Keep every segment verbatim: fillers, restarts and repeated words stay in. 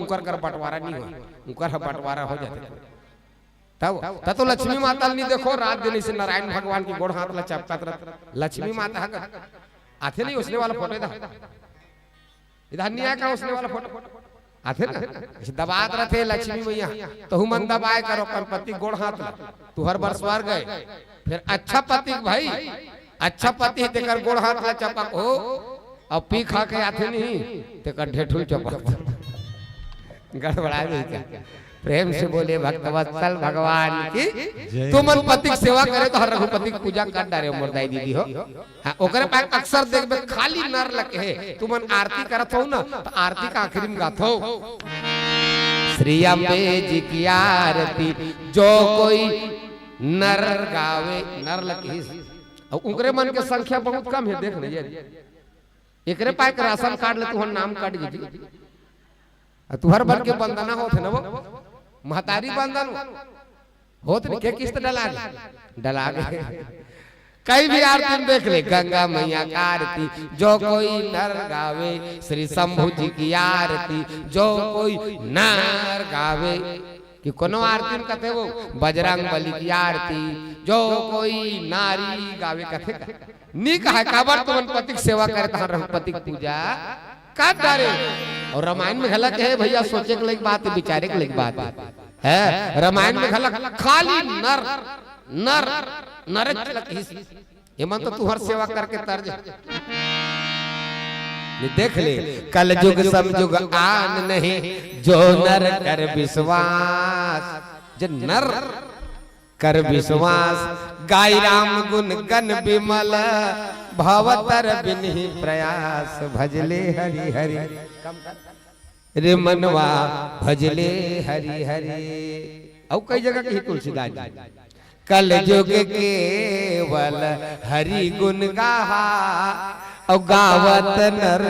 उकर कर बंटवारा नहीं हो, उकर ह बंटवारा हो जाथे। तब त तो लक्ष्मी माता ल नहीं देखो, रात दिन इसे नारायण भगवान के गोड़ हाथ ला चपकत रहत। लक्ष्मी माता ह आथे नहीं, उसने वाला फोटो इधर, इधर नहीं आए का उसने वाला फोटो? आथे ना, इसे दबात रहथे लक्ष्मी मैया, तहू मन दबाए करो अपन पति गोड़ हाथ ला। तुहर बर स्वर्ग हे। फिर अच्छा पति के भाई, अच्छा पति हे तेकर गोड़ हाथ ला चपक हो, अउ पी खा के आथे नहीं, तेकर ढेठुल चपक। गड़बड़ा गई क्या? प्रेम से बोले भक्तवत्सल भगवान की। जय। तुमन पति के सेवा करे तो हर रघुपति के पूजा कर डारे हो मोर दाई दीदी हो। हाँ, ओकरे पास अक्सर देखबे खाली नर लगे हे। तुमन आरती करत हो ना, तो आरती का आखिरी में गाथो, श्री अम्बे जी की आरती, जो कोई नर गावे, नर लगे हे। अउ उकरे मन के संख्या बहुत कम हे, देख नहीं ये। एकरे पाए के राशन कार्ड ले तुहर नाम कट गे जी। अउ तुहर बर के वंदना होत हे ना वो, महतारी वंदन होत नहीं, के किस्त डला गे? डला गे। कहीं भी आरती में देख ले, गंगा मैया का आरती, जो कोई नर गावे, श्री शंभू जी की आरती, जो कोई नर गावे। कि कोनो आरती में कथे वो, बजरंग बली की आरती, जो कोई नारी गावे कथे का? नी कहा, काबर तुमन पति के सेवा करे, तहां रघुपति के पूजा कर डारे। अउ रामायण में घला कहे भैया, सोचे के लायक बात हे, विचारे के लायक बात हे। हे, रामायण में घला खाली नर, नर, नर लगे हे। ये मन तो तुहर सेवा करके तर जा। ये देख ले, कलजुग समजुग आन नहीं, जो नर कर विश्वास। जो नर कर विश्वास, गाई राम गुण गन विमल, भव तर बिनहि प्रयास, भजले हरि हरि। रे मनवा भजले हरि हरि। अउ कई जगह कही तुलसीदास जी, कलजुग केवल हरि गुण गाहा, अउ गावत नर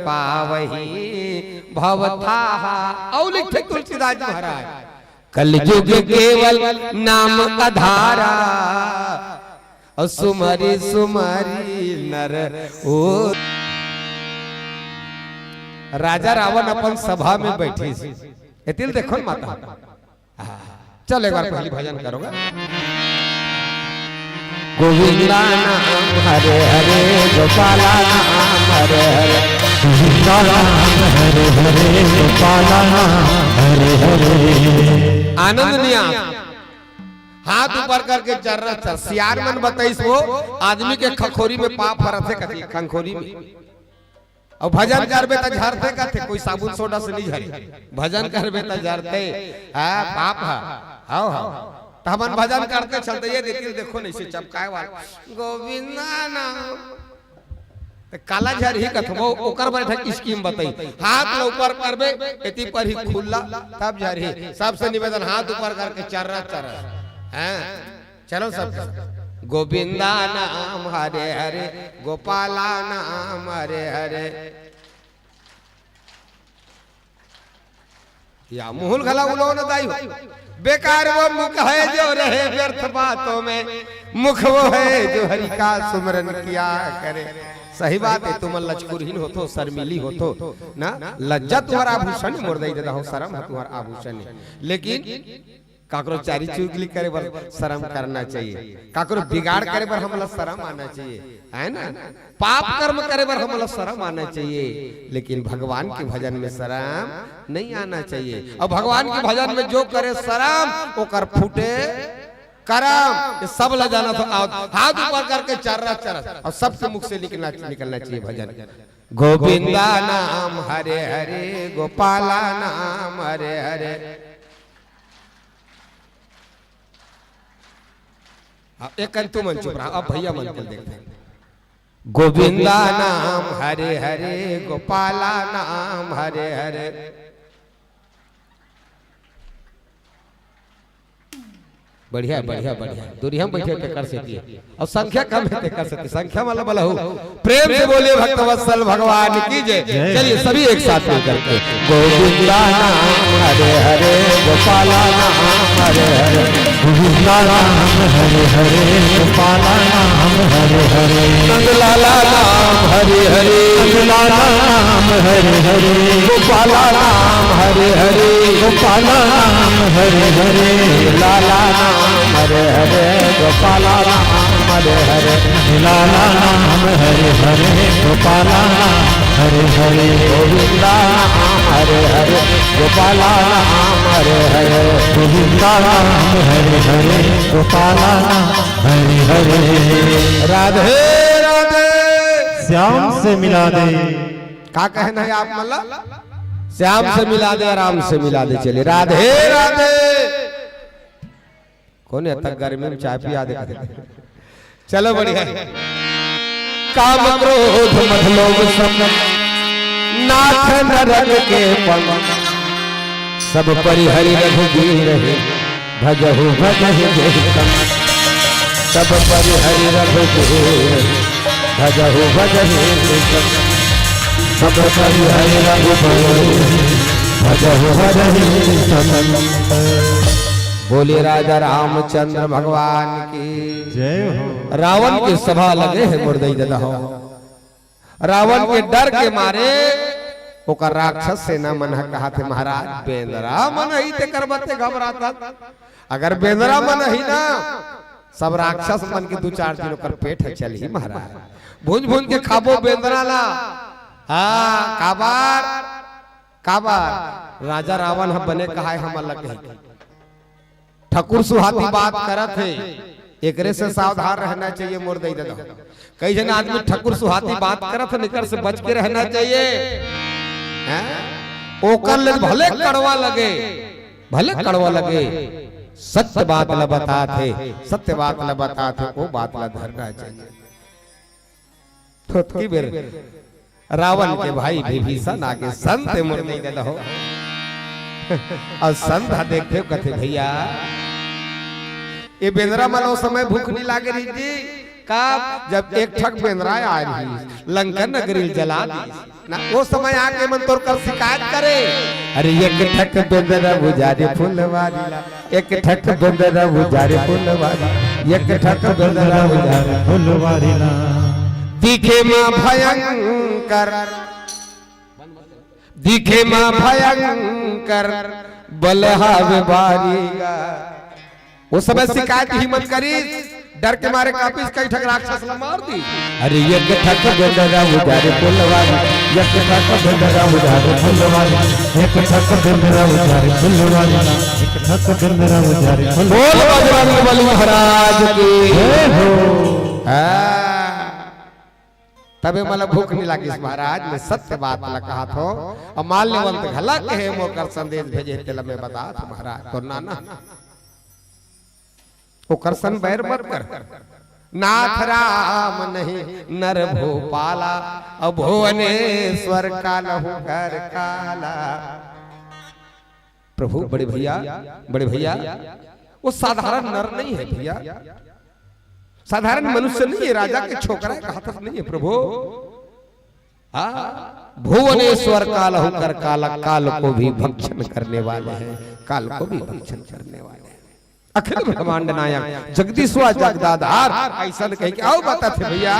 पावही भव थाहा। अउ लिखथे तुलसीदास जी महाराज, कलजुग केवल नाम आधारा, अउ सुमरि सुमरि नर ओ। राजा रावण अपन सभा में बैठे हे। एती ल देखो न माता। चल एक बार पहली भजन करो गा। गोविंदा नाम हरे हरे, गोपाला नाम हरे हरे। गोविंदा नाम हरे हरे, गोपाला नाम हरे हरे। आनंद निया हाथ ऊपर करके चर्रा चर। सियान मन बताइस वो, आदमी के खखोरी में पाप हरथे कथे, खंखोरी में। अउ भजन करबे त झरथे कथे, कोई साबुन सोडा से नहीं झरे। भजन करबे त झरथे, हाँ, पाप हे। हाव, हाव। त हमन भजन करते चलते ये देखिए, देखो नहीं से चपकाए वाला। गोविंदा नाम। त काला झरही कथबो, ओकर बर एक scheme बताई। हाथ ल ऊपर करबे, एती पर ही खुल्ला, तब झरही। सबसे निवेदन, हाथ ऊपर करके चर्रा चर्रा। हाँ, चलो सब। गोविंदा नाम हरे हरे, गोपाला नाम हरे हरे। या मुहुल घला उलो न दाई हो। बेकार वो मुख है जो रहे व्यर्थ बातों में, मुख वो है जो हरि का सुमरन किया करे। सही बात हे, तुमन लचकुरहीन होथो, शर्मीली होथो ना, लज्जा तुहर आभूषण हे मोर दाई ददा हो, शरम हे तुहर आभूषण हे। लेकिन काकरो चारी चुगली करे बर शरम करना चाहिए, काकरो बिगाड़ करे बर हमला शरम आना चाहिए, हे ना? पाप कर्म करे बर हमला शरम आना चाहिए, लेकिन भगवान के भजन में शरम नहीं आना चाहिए। अउ भगवान के भजन में जो करे शरम, ओकर फूटे करम। ये सब ला जाना था। अउ हाथ ऊपर करके चर्रा चर्रा, अउ सबके मुख से निकलना, निकलना चाहिए भजन। गोविंदा नाम हरे हरे, गोपाला नाम हरे हरे। हाँ, एक कन तुमन चुप रहा, अब भैया मन के देखते हैं। गोविंदा नाम हरे हरे, गोपाला नाम हरे हरे। बढ़िया, बढ़िया, बढ़िया। दूरिया में बैठे तेकर सेती हे। अउ संख्या कम हे तेकर सेती। संख्या वाला बला हो। प्रेम से बोलिए भक्तवत्सल भगवान की जय। जय। चलिए सभी एक साथ मिल करके। गोविंदा नाम हरे हरे, गोपाला नाम हरे हरे। गोविंदा नाम हरे हरे, गोपाला नाम हरे हरे। नंदलाला नाम हरे हरे, नंदलाला नाम हरे हरे। गोपाला नाम हरे हरे, गोपाला नाम हरे हरे। लाला नाम हरे हरे, गोपाला नाम हरे हरे। लाला नाम हरे हरे, गोपाला नाम हरे हरे। गोविंदा नाम हरे हरे, गोपाला नाम हरे हरे। गोविंदा नाम हरे हरे, गोपाला नाम हरे हरे। राधे राधे। श्याम से मिला दे। का कहना है आप मन ला? श्याम से मिला दे, राम से मिला दे। चलिए, राधे राधे। कौन है तक गर्मी में चाय पिया दे? चलो, बढ़िया। काम क्रोध मद लोभ सब नाथ नरक के पल, सब परिहरि रघुबीर हे, भजहु भजहि जहि तम। सब परिहरि रघुबीर, भजहु भजहि जहि तम। सब परिहरि रघुबीर, भजहु भजहि जहि तम। बोलिए राजा रामचंद्र भगवान की। जय हो। रावण के सभा लगे हे मुरदई ददा हो। रावण के डर के मारे ओकर राक्षस सेना मन ह कहाथे, महाराज, बेंदरा मन ही तेकर बते घबरात। अगर बेंदरा मन ही ना, सब राक्षस मन के दू चार दिन ओकर पेट ह चलही महाराज। भूंज भूंज के खाबो बेंदरा ला। हाँ, काबर, काबर राजा रावण ह बने कहाय हमन ला कही। ठकुर सुहाती बात करत हे, एकरे से सावधान रहना चाहिए मोर दई ददा। कई झन आदमी ठकुर सुहाती बात करत हे, एकर से बच के रहना चाहिए। हैं? ओकर ले भले कड़वा लगे, भले कड़वा लगे, सत्य बात ला बतात हे, सत्य बात ला बतात हे, वो बात ला धरना चाहिए। थोतकी बेर रावण के भाई विभीषण आगे संत मुरली दे दहो। अउ संत ह देखथे कथे, भैया, ये बेंदरा मन ओ समय भूख नहीं लागे रही जी का? जब एक ठक बेंदरा आय रही, लंका नगरी जला दी ना, ओ समय आके मन तोर कर शिकायत करे। अरे एक ठक बेंदरा बुझारी फुलवारी ला, एक ठक बेंदरा बुझारी फुलवारी, एक ठक बेंदरा बुझारी फुलवारी ला। दिखे माँ भयंकर, दिखे माँ भयंकर, बलहावे बारी गा। ओ समय शिकायत ही मत करिस, डर के मारे कापिस, कई ठक राक्षस ला मार दी। अरे एक ठक बेंदरा उजारे फुलवारी, एक ठक बेंदरा उजारे फुलवारी, एक ठक बेंदरा उजारे फुलवारी, एक ठक बेंदरा उजारे फुलवारी। बोल बजरंग बली महाराज की। जय हो। हाँ। तबे मला भूख नहीं लागिस महाराज, मैं सत्य बात ला कहाथों। अउ मान लेवंत घला कहे मोकर संदेश भेजे, तेला मैं बताथों महाराज। तो नाना ओकर सन बैर मत कर। नाथ राम नहीं नर भूपाला, अउ भुवनेश्वर कालहु कर काला। प्रभु बड़े भैया, बड़े भैया, वो साधारण नर नहीं है भैया, साधारण मनुष्य नहीं है, राजा के छोकरा हे, कहाथस नहीं है प्रभु। हाँ, भुवनेश्वर कालहु कर काला, काल को भी भक्षण करने वाले हैं, काल को भी भक्षण करने वाले हैं। अखिल ब्रह्मांड नायक, जगदीश्वर जगदाधार, अइसन कहिके अउ बताथे भैया।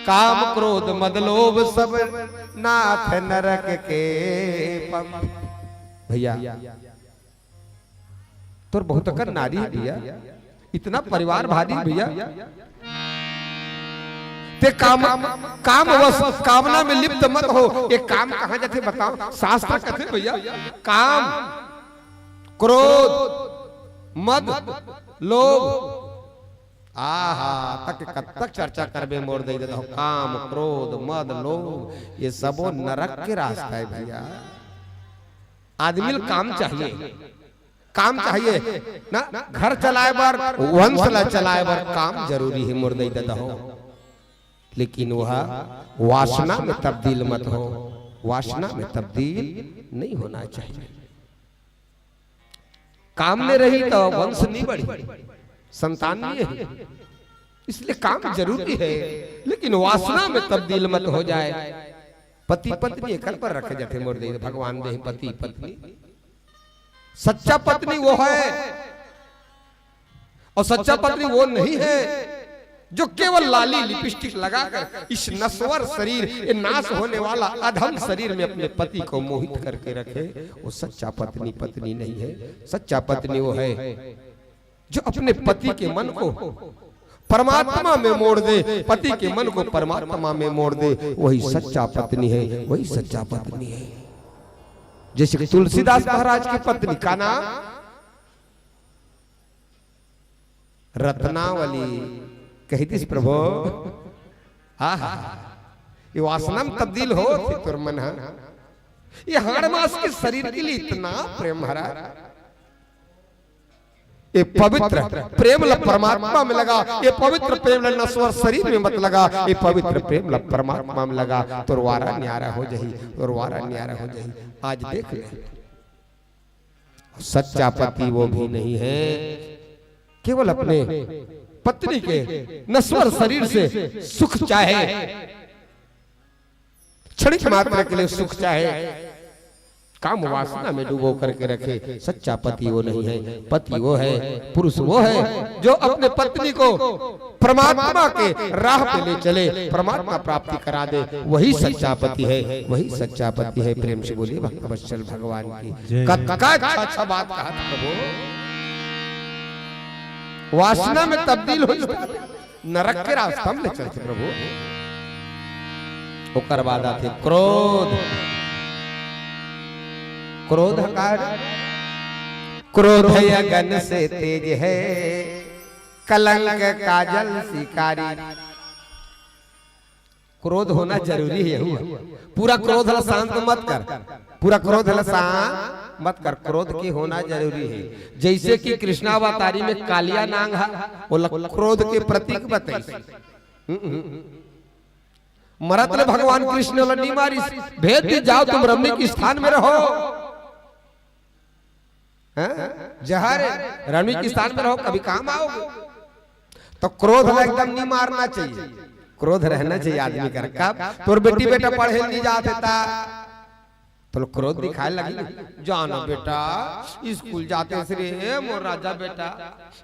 काम क्रोध मद लोभ सब नाथ नरक के पंथ। भैया, तोर बहुत अकन नारी हे भैया, इतना परिवार भारी हे भैया। ते काम, काम वश, कामना में लिप्त मत हो। एक काम कहाँ जाथे बताओ, शास्त्र कथे भैया, काम, क्रोध, मद, लोभ। आहा, तक कब तक चर्चा करबे मोर दई ददा हो। काम, क्रोध, मद, लोभ, ये सबो नरक के रास्ता हे भैया। आदमी ल काम चाहिए, काम चाहिए ना, घर चलाए बर, वंश ला चलाए बर काम जरूरी हे मोर दई ददा हो। लेकिन वह वासना में तब्दील मत हो, वासना में तब्दील नहीं होना चाहिए। काम नहीं रही तो वंश नहीं बढ़ी, संतान नहीं है, इसलिए काम जरूरी है, लेकिन वासना में तब्दील मत हो जाए। पति पत्नी एकर पर रखे जाथे मोर दे, भगवान दे पति पत्नी। सच्चा पत्नी वो है और सच्चा पत्नी वो नहीं है जो केवल लाली लिपस्टिक लगाकर इस नश्वर शरीर, ये नाश होने वाला अधम शरीर में अपने पति को मोहित करके रखे। वो सच्चा पत्नी पत्नी नहीं है। सच्चा पत्नी वो है जो अपने पति के मन को परमात्मा में मोड़ दे, पति के मन को परमात्मा में मोड़ दे, वही सच्चा पत्नी है, वही सच्चा पत्नी है। जैसे कि तुलसीदास महाराज की पत्नी का नाम रत्नावली कहितिस, प्रभु। आहा, ये वासना में तब्दील होथे तोर मन ह। ये हाड़ मांस के शरीर के लिए इतना प्रेम महाराज। ये पवित्र प्रेम ला परमात्मा में लगा, ये पवित्र प्रेम ला नश्वर शरीर में मत लगा, ये पवित्र प्रेम ला परमात्मा में लगा, तोर वारा न्यारा हो जाही, तोर वारा न्यारा हो जाही। आज देख ले, सच्चा पति वो भी नहीं है, केवल अपने पत्नी के नश्वर शरीर से सुख चाहे, क्षणिक मात्र के लिए सुख चाहे, काम वासना में डूबो करके रखे। सच्चा पति वो नहीं है। पति वो है, पुरुष वो है जो अपने पत्नी को परमात्मा के राह पे ले चले, परमात्मा प्राप्ति करा दे, वही सच्चा पति है, वही सच्चा पति है। प्रेम से बोलिए भक्तवत्सल भगवान की। जय। कतका अच्छा अच्छा बात कहा था प्रभु। वासना में तब्दील हो जाता है, नरक के रास्ता में ले चलते प्रभु। ओकर बाद आथे क्रोध। क्रोध का, क्रोध अगन से तेज है, कलंक काजल शिकारी। क्रोध होना जरूरी है, हुआ। पूरा क्रोध ला शांत मत कर, पूरा क्रोध ला शांत मत कर, क्रोध के होना जरूरी है। जैसे कि कृष्णावतारी में कालिया नांग है, वो ल-, क्रोध के प्रतीक बताइस। हम्म, हम्म। मरत ले भगवान कृष्ण ला नी मारिस, भेज दी, जाओ तुम रमणीक स्थान में रहो। हैं? जहर रमणीक स्थान में रहो, कभी काम आओगे। तो क्रोध ला एकदम नहीं मारना चाहिए, क्रोध रहना चाहिए आदमी कर। कब तोर बेटी बेटा पढ़े नहीं जाते ता, तो लोग क्रोध दिखाए लगी, "जाना बेटा, स्कूल जाते से रे, मोर राजा बेटा,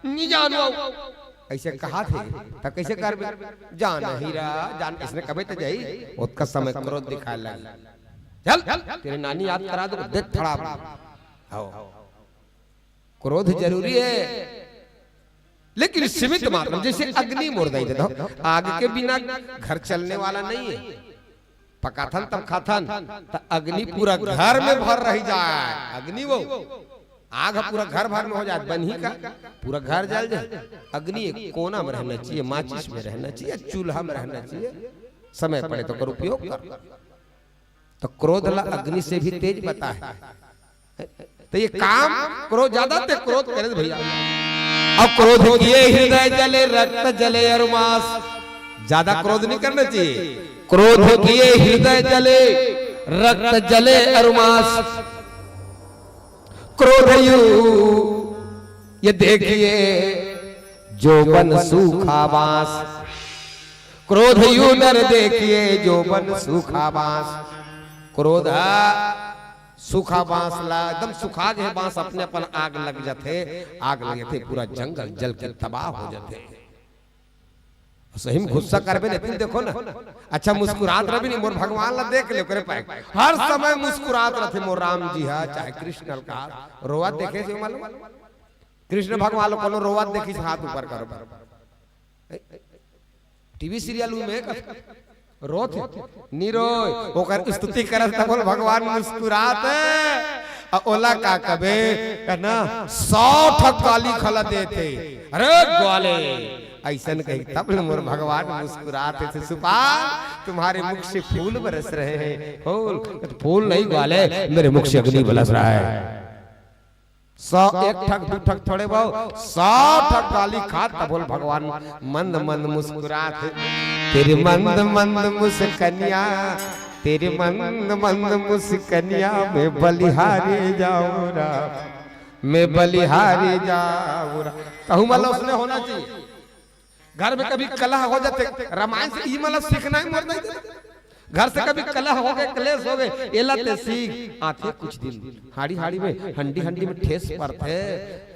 नहीं जानो।" ऐसे कहा थे, तब कैसे करबे? "जाना ही रहा, जान," इसने कबे तो जाई, ओतका समय क्रोध दिखाए लगी। "चल, तेरे नानी याद करा दो, देख थोड़ा।" हो, क्रोध जरूरी है, लेकिन सीमित मात्रा में। जैसे अग्नि मोर दाई दे दो, आग के बिना घर चलने वाला नहीं है। पकाथन तब खाथन, त अग्नि पूरा घर में भर रह जाए। अग्नि वो आग पूरा घर भर में हो जाए, बनही का पूरा घर जल जाए। अग्नि एक कोना में रहना चाहिए, माचिस में रहना चाहिए, चूल्हा में रहना चाहिए। समय पड़े तो ओकर उपयोग कर। तो क्रोध ला अग्नि से भी तेज बता है। तो ये काम क्रोध ज्यादा ते क्रोध करे भैया। अब क्रोध किए हृदय जले, रक्त जले अरु मांस। ज्यादा क्रोध नहीं करना चाहिए। क्रोध किए हृदय जले, रक्त जले अरु मांस। क्रोध यू ये देखिए जोबन सूखा बांस। क्रोध यू नर देखिए जोबन सूखा बांस। क्रोध सूखा बांस ला एकदम सुखा गे बांस, अपने अपन आग लग जाथे, आग लग जाथे, पूरा जंगल जल के तबाह हो जाथे। सही में गुस्सा करबे लेकिन देखो ना, अच्छा मुस्कुरात रबे नहीं, मोर भगवान ला देख ले, ओकरे पाए हर समय मुस्कुरात रहथे मोर राम जी हा, चाहे कृष्ण का रोवत देखे से मालूम, कृष्ण भगवान ला कोनो रोवत देखिस हाथ ऊपर करो। टीवी सीरियल में रोत हे? नी रोय। ओकर स्तुति करत त बोल भगवान मुस्कुरात हे। अ ओला का कबे? कहना सौ ठक गाली खला देथे। अरे ग्वाले, अइसन कही तब ले मोर भगवान मुस्कुरात हे। शिशुपाल, तुम्हारे मुख से फूल बरस रहे हैं। फूल, फूल नहीं ग्वाले, मेरे मुख से अग्नि बरस रहा है। सौ एक ठक दू ठक थोड़े बहु, सौ ठक गाली खात तब बोल भगवान मंद मंद मुस्कुरात हे। तेरी मंद मंद मुस्कनिया, तेरी मंद मंद मुस्कनिया में बलिहारी जाऊं रा, मैं बलिहारी जाऊं रा। कहूं मतलब उसने होना चाहिए। घर में कभी कलह हो जाथे, रामायण से ई मतलब सीखना हे मोर दाई दे। घर से कभी कलह हो गे, कलेश हो गे, एला ते सीख। आथे कुछ दिन, हाड़ी हाड़ी में, हंडी हंडी में ठेस परथे,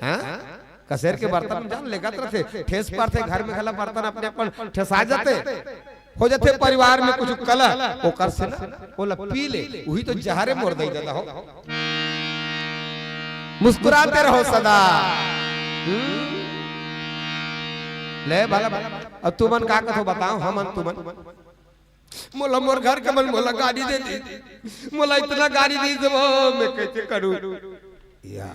हाँ? कसेर के बर्तन में जान लेगत रथे, ठेस परथे, घर में घला बर्तन अपने अपन ठेसा जाथे, हो जाथे परिवार में कुछ कलह, ओकर से ना ओला पी ले, उही तो जहरे मोर दई ददा हो। मुस्कुराते रहो सदा। हम्म? ले भला, अब तुमन का कथो बताओ, हमन तुमन, मोला मोर घर के मन मोला गाली दे दी, मोला इतना गाली दे दे, वो मैं कैसे करूं? या,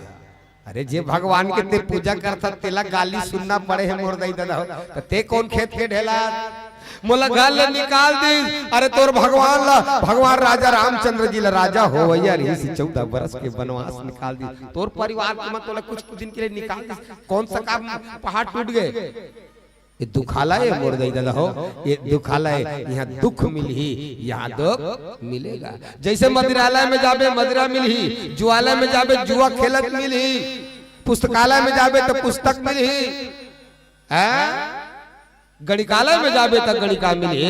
अरे जे भगवान के ते पूजा करथस तेला गाली सुनना पड़े हे मोर दई ददा हो, त ते कौन खेत के ढेला? मोला घर ले निकाल दिस। अरे तोर भगवान ला, भगवान राजा रामचंद्र जी ला, राजा होवैया रिहिस, चौदह बरस के बनवास निकाल दिस। तोर परिवार के मन तोला कुछ दिन के लिए निकाल दिस। कौन सा काम पहाड़ टूट गए? ये दुखालय हे मोर दई ददा हो, ये दुखालय हे। यहाँ दुख मिलही, यहाँ दुख मिलेगा। जैसे मदिरालय में जाबे मदिरा मिलही, जुआलय में जाबे जुआ खेलत मिलही, पुस्तकालय में जाबे त पुस्तक मिलही, हैं? गणिकालय में जाबे त गणिका मिलही।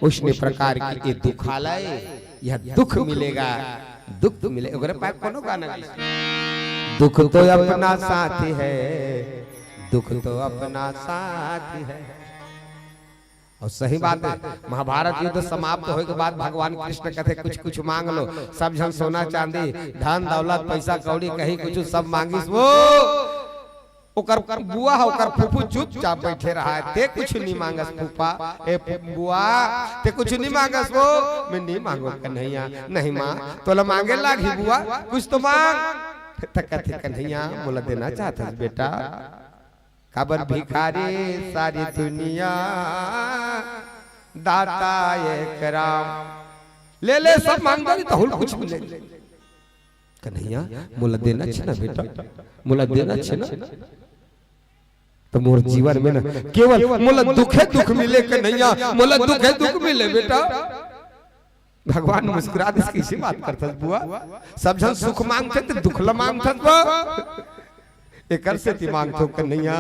उसने प्रकार की ये दुखालय, यह दुख मिलेगा, दुख मिले। ओकरे पास कोनो गाना नहीं। दुख तो अपना साथी है, दुख तो अपना साथी है। और सही बात है, महाभारत युद्ध समाप्त होए के बाद भगवान कृष्ण कथे, "कुछ कुछ मांग लो।" सब झन सोना चांदी, धन दौलत, पैसा कौड़ी, कहीं कुछ, सब मांगिस वो। ओकर बुआ ह, ओकर फूफू चुपचाप बैठे रहा है। "ते कुछ नहीं मांगस फूफा, ए बुआ, ते कुछ नहीं मांगस वो।" "मैं नहीं मांगो कन्हैया।" "नहीं माँ, तोला मांगे लागी बुआ, कुछ तो मांग।" त कथे, "कन्हैया, मोला देना चाहत हस बेटा?" "काबर भिखारी सारी दुनिया, दाता एक राम।" ले ले, सब मांग डारी, तहूल कुछ मिले। "कन्हैया, मोला देना छे ना बेटा, मोला देना छे ना।" तो मोर जीवन में ना केवल मोला दुखे दुख मिले कन्हैया, मोला दुखे दुख मिले बेटा। भगवान मुस्कुरा दिस, "कैसे बात करथस बुआ? सब झन सुख मांगथे त दुख ल मांगथस बुआ।" एकर सेती मांगथो कन्हैया,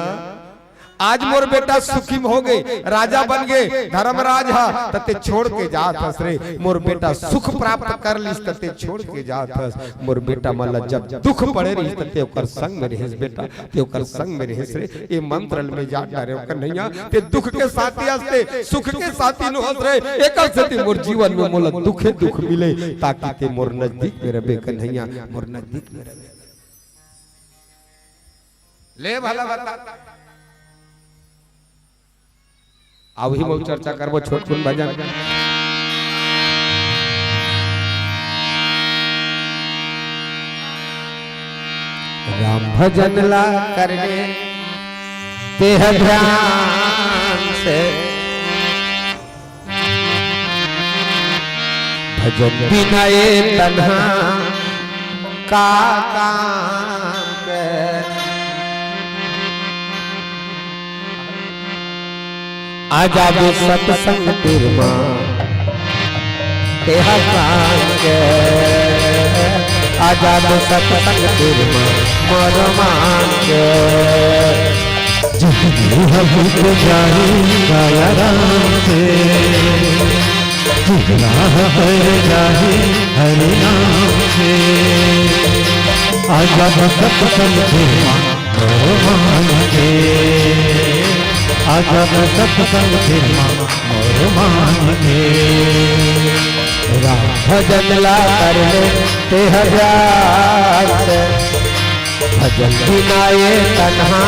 आज मोर बेटा सुखी हो गे, राजा बन गे, धर्मराज ह, त ते छोड़ के जात हस रे। मोर बेटा सुख प्राप्त कर लिस, त ते छोड़ के जात हस। मोर बेटा मन ल जब दुख पड़े रहिस, त ते ओकर संग में रहिस बेटा, ते ओकर संग में रहिस रे। ए मंत्र ल में जान डारे कन्हैया, ते दुख के साथी हस, ते सुख के साथी नो हस रे। एकर सेती मोर जीवन में मोला दुखे दुख मिले, ताकि ते मोर नजदीक में रहे कन्हैया, मोर नजदीक में रहे। ले भला बता। अभी मऊ चर्चा करबो छोटकुन भजन। राम भजन ला करने तेह ध्यान से, भजन बिना ए तन्हा का काम के। आ जाबे सत्संग तीर मा तेहा काम के, आ जाबे सत्संग तीर मा मोर मान के। जिंदगी हबीब जाही काया राम से, जिंदगी हबीब जाही हरि नाम से। आ जाबे सत्संग तीर मा मोर मान के, आ जाबे सत्संग तीर मा मोर मान के। राम भजन ला कर ले तेह ध्यान, भजन बिना ए तन्हा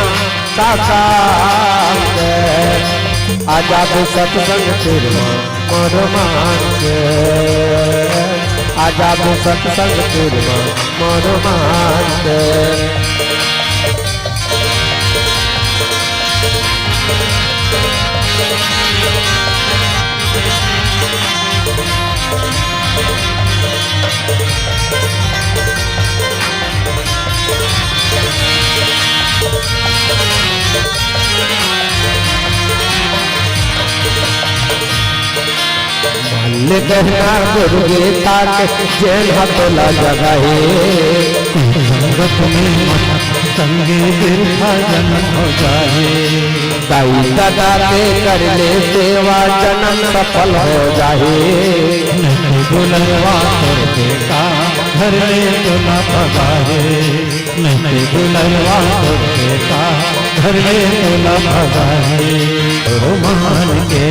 का काम के। आ जाबे सत्संग तीर मा मोर मान के, आ जाबे सत्संग तीर मा मोर मान के। मान ले कहना गुरु गीता के, जेन ह तोला जगाही। संगत में मत संगे बिरथा जन्म हो जाए। दाई ददा के कर ले सेवा, जन्म सफल हो जाही। नहीं बुलवा तोर बेटा, घर ले तोला भगाए। नहीं ते दुलरवा तोर बेटा घर ले तोला भगाही, तोरो मान के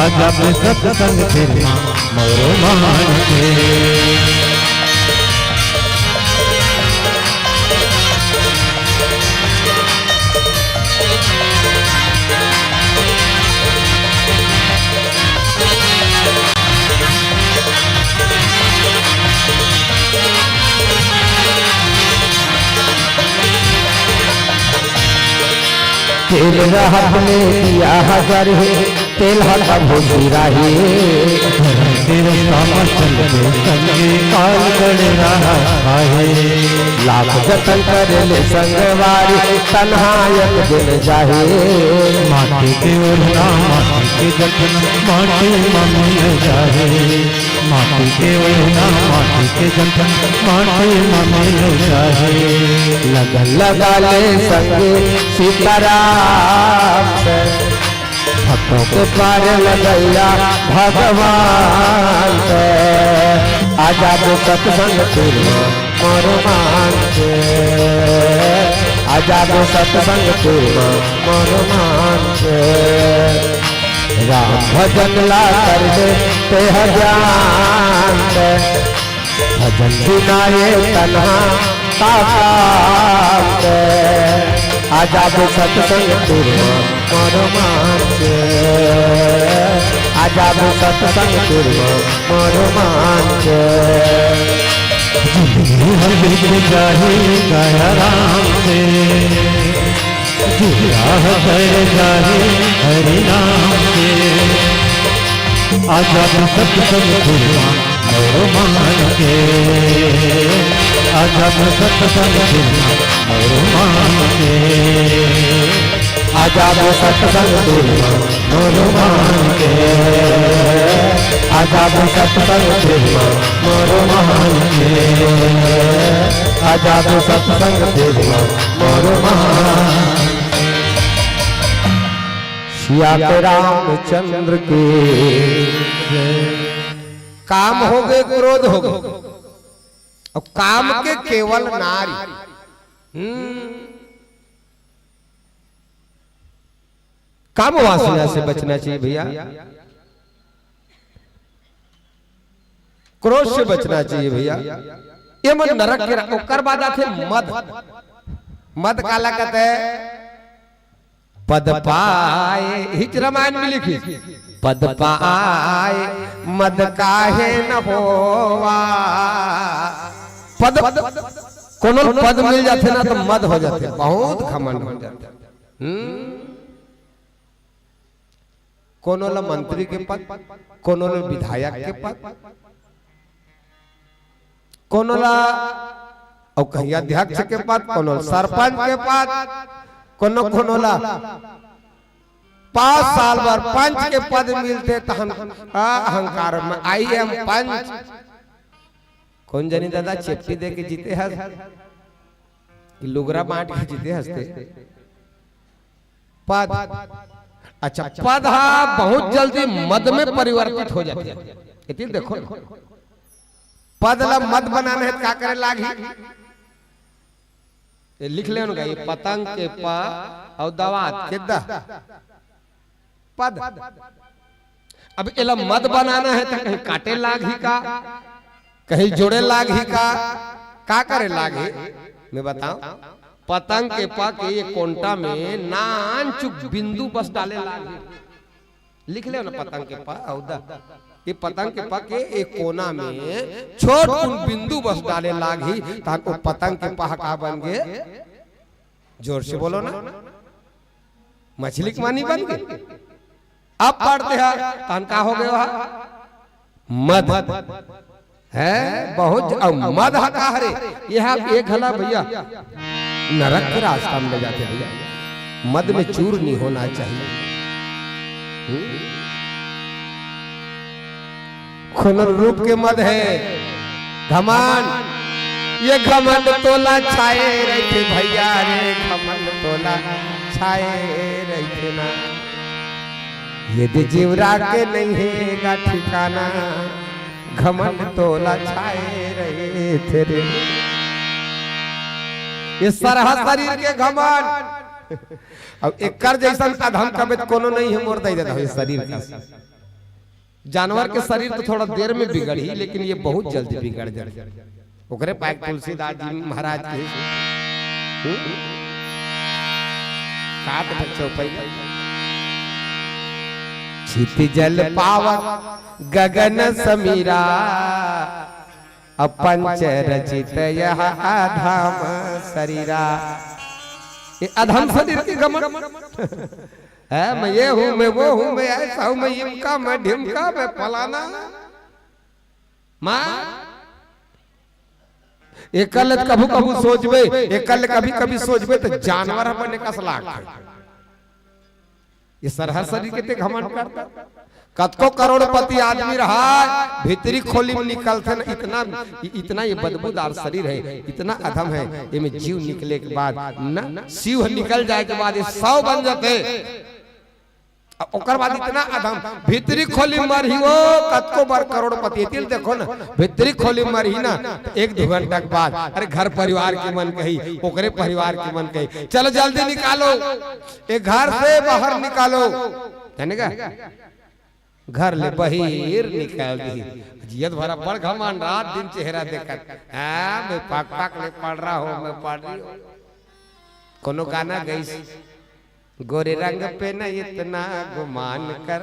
आजा अपने सत्संग फिर मा मोरो मान के। तेल रहत ले दिया हजार हे, तेल ह कभू सिराही। धरम के रस्ता म चलबे संगी, काल गड़े राह आहे। लाख जतन करे ले संगवारी, तनहा एक दिन जाही। माटी के ओढ़ना, माटी के जतन, माटी म मिल जाही। माटी के ओढ़ना, माटी के जतन, माटी म मिल जाही। लगन लगा ले संगी सीताराम से, भक्तों के पार लगैया भगवान के। आजा वो सत्संग फिर मा मोर मान के, आजा वो सत्संग फिर मा मोर मान के। राम भजन ला कर दे ते ह जान के, भजन बिना ये तन्हा का काम के। आजा वो सत्संग फिर मा मोर मान के, आजा वो सत्संग फिर मा मोर मान के। जिंदगी हर बीत जाही गया राम से, जिया हर जाही हरि नाम के। आजा वो सत्संग फिर मा मोर मान के, आजा वो सत्संग फिर मा मोर मान के। आजा वो सत्संग फिर मा मोर मान के, आजा वो सत्संग फिर मा मोर मान के, आजा वो सत्संग फिर मा मोर मान। सिया के रामचंद्र की। काम होगे, क्रोध होगे, अउ काम के केवल नारी। हम्म। काम वासना से बचना चाहिए भैया, क्रोध से बचना चाहिए भैया। ये मन नरक के रा-, ओकर बाद आथे मद। मद काला कहते? पद पाए, हिच रामायण में लिखिस, पद पाए मद काहे न होवा। पद, कोनो ल पद मिल जाथे ना तो मद हो जाथे, बहुत घमंड हो जाथे। हम्म। कोनो ला मंत्री के पद, कोनो ला विधायक के पद, कोनो ला अउ कहीं अध्यक्ष के पद, कोनो ला सरपंच के पद, कोनो कोनो ला पांच साल बर पंच के पद मिलथे, तहन अहंकार में, "I am पंच।" कोन जनी दादा चेपटी दे के जीते हस, कि लुगरा बांट के जीते हस ते? पद। अच्छा, पद हा बहुत जल्दी मद में परिवर्तित हो जाथे। एती देखो ना, पद ला मद बनाना हे त का करे लागही? ये लिख लेव ना, ये पतंग के प अउ दवात के द, पद। अब एला मद बनाना हे त कहीं काटे लागही का, कहीं जोड़े लागही का, का करे लागही? मैं बताओं, पतंग के प के ये कोंटा में नानचुक बिंदु बस डाले लागही। लिख लेव ना, पतंग के प अउ द। ये पतंग के प के एक कोना में छोट कुन बिंदु बस डाले लागही, तहन वो पतंग के प ह का बन गे? जोर से बोलो ना, मछली के मानी बन गे। अब पढ़ते हैं, तहन का हो गया? मद। है बहुत ज-, अउ मद ह का हरे? ये ह एक घला भैया नरक के रास्ता में ले जाथे भैया। मद में चूर नहीं होना चाहिए। हम्म? कोनो रूप के मद हे, घमंड। ये घमंड तोला छाए रहिथे भैया रे, घमंड तोला छाए रहिथे ना। ये दे जीवरा के नहीं हे गा ठिकाना, घमंड तोला छाए रहिथे रे। ये सरहा शरीर के घमंड। अब एकर जइसन अधम कबे त कोनो नहीं हे मोर दई ददा, ये शरीर का। जानवर के शरीर तो थोड़ा देर में बिगड़ही, लेकिन ये बहुत जल्दी बिगड़ जाथे। ओकरे पाए तुलसीदास जी महाराज के, हम्म? का तो चौपाई। छिति जल पावन गगन समीरा, अब पंच रचित यह अधम शरीरा। ये अधम शरीर के घमंड। है, मैं ये हूँ, मैं वो हूँ, मैं ऐसा हूँ, मैं इमका, मैं ढिमका, मैं फलाना। माँ, एकर ले कभू कभू सोचबे, एकर ले कभी कभी सोचबे त जानवर ह बने कस लागथे। ये सरहा शरीर के ते घमंड करता। कतको करोड़पति आदमी रहा, भीतरी खोली में निकलथे न, इतना, इतना ये बदबूदार शरीर हे, इतना अधम हे, एमे जीव निकले के बाद न, शिव निकल जाए के बाद ये सौ बन जाथे। अब ओकर बाद इतना अधम, भीतरी खोली मरही वो, कतको बार करोड़पति, तिल देखो ना, भीतरी खोली मरही ना, तो एक दो घंटा के बाद, अरे, घर परिवार के मन कही, ओकरे परिवार के मन कही, "चलो जल्दी निकालो, ये घर से बाहर निकालो।" जाने का? घर ले बहिर निकाल दी। जियत भरा बड़ घमंड, रात दिन चेहरा देखत, "हाँ, मैं पाक पाक ले पड़ रहा हूँ, मैं पड़ रही हूँ।" कोनो गाना गइस, "गोरे रंग पे न इतना गुमान कर,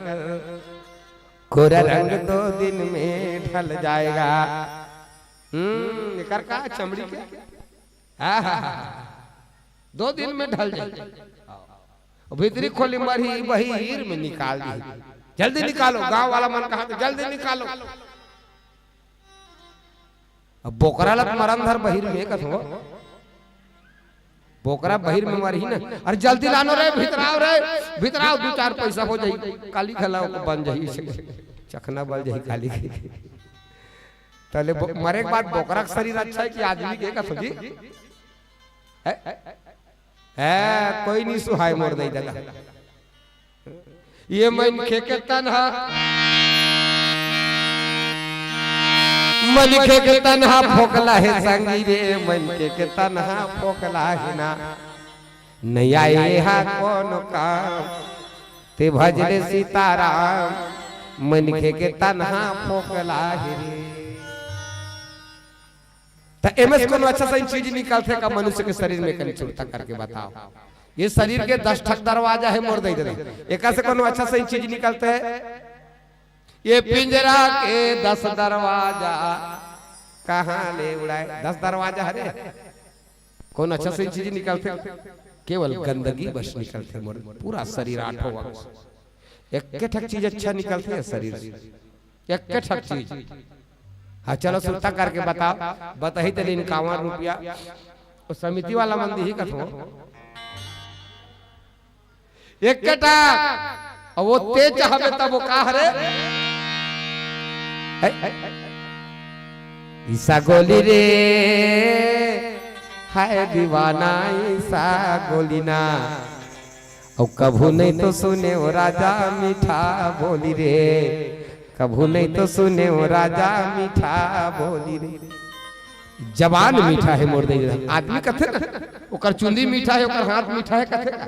गोरा रंग दो दिन में ढल जाएगा।" हम्म, एकर का चमड़ी के? आहा, दो दिन में ढल जाए। भीतरी खोली मरही, बहिर में निकाल दी। जल्दी निकालो, गांव वाला मन कहा तो जल्दी निकालो। अब बोकरा लत मरन धर बहिर में कथो। बोकरा बहिर में मरही ना, "अरे जल्दी लानो रे, भीतराव रे, भीतराव, दू चार पैसा हो जाई, काली घला ओको बन जाई, चखना बल जाई काली के।" तले बो-, मरे के बाद बोकरा के शरीर अच्छा हे कि आदमी के, कथो जी? है? है, कोई नहीं सुहाय मोर दई ददा। ये मनखे के तनहा, मनखे के तनहा फोकला हे संगी रे, मनखे के तनहा फोकला हे ना। नइ आए हा कोनो काम, ते भज ले सीताराम, मनखे के तनहा फोकला हे रे। त एमे से कोनो अच्छा सही चीज निकलथे का मनुष्य के शरीर में? कनी चुरता करके बताओ। ये शरीर के दस ठक दरवाजा हे मोर दई ददा। एकर से कोनो अच्छा सही चीज निकलथे? ये पिंजरा के दस दरवाजा कहाँ ले उड़ाए? दस दरवाजा हरे, कोनो अच्छा सही चीज निकलथे? केवल गंदगी बस निकलथे मोर, पूरा शरीर आठों अंग। एक्के ठक चीज अच्छा निकलथे शरीर से, एक्के ठक चीज। हाँ, चलो सुरता करके बताओ, बताही त लेन इक्यावन रुपया, वो समिति वाला मन दिही कथो। एक्के ठक, अब वो ते चाहबे तब वो का हरे? है? ईसा गोली रे, हाय दीवाना ईसा गोली ना। अउ कभू नहीं तो सुने वो राजा मीठा बोली रे, कभू नहीं तो सुने वो राजा मीठा बोली रे। जबान मीठा हे मोर दई ददा। आदमी कथे ना, ओकर चुंदी मीठा हे, ओकर हाथ मीठा हे, कथे ना।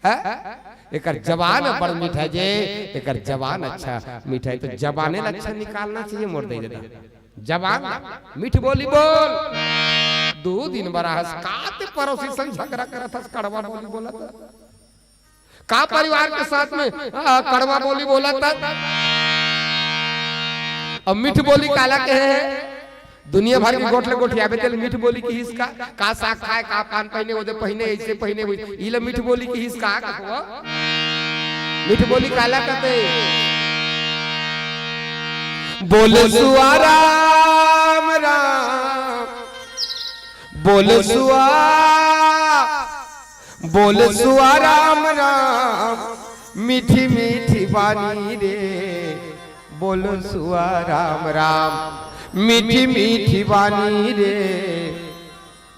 हैं? एकर जबान बड़ मीठा हे जे, एकर जबान अच्छा मीठा हे, तो जबाने ला अच्छा निकालना चाहिए मोर दई ददा। जबान ला मीठ बोली बोल। दू दिन बर आहस, का ते पड़ोसी संग झगड़ा करत हस, कड़वा बोली बोलत? का परिवार के साथ में, आ, कड़वा बोली बोलत? अब मीठ बोली काला कहे हे? दुनिया भर के गोठ ले गोठियाबे तेल मीठ बोली किहिस का? का साग खाए, का पान पहिने, ओदे पहिने, ऐसे पहिने, वैसे। इला मीठ बोली किहिस का? कथो मीठ बोली काला कथे? बोल सुआ राम राम, बोल सुआ, बोल सुआ राम राम, मीठी मीठी बानी रे। बोल सुआ राम राम, मीठी मीठी बानी रे।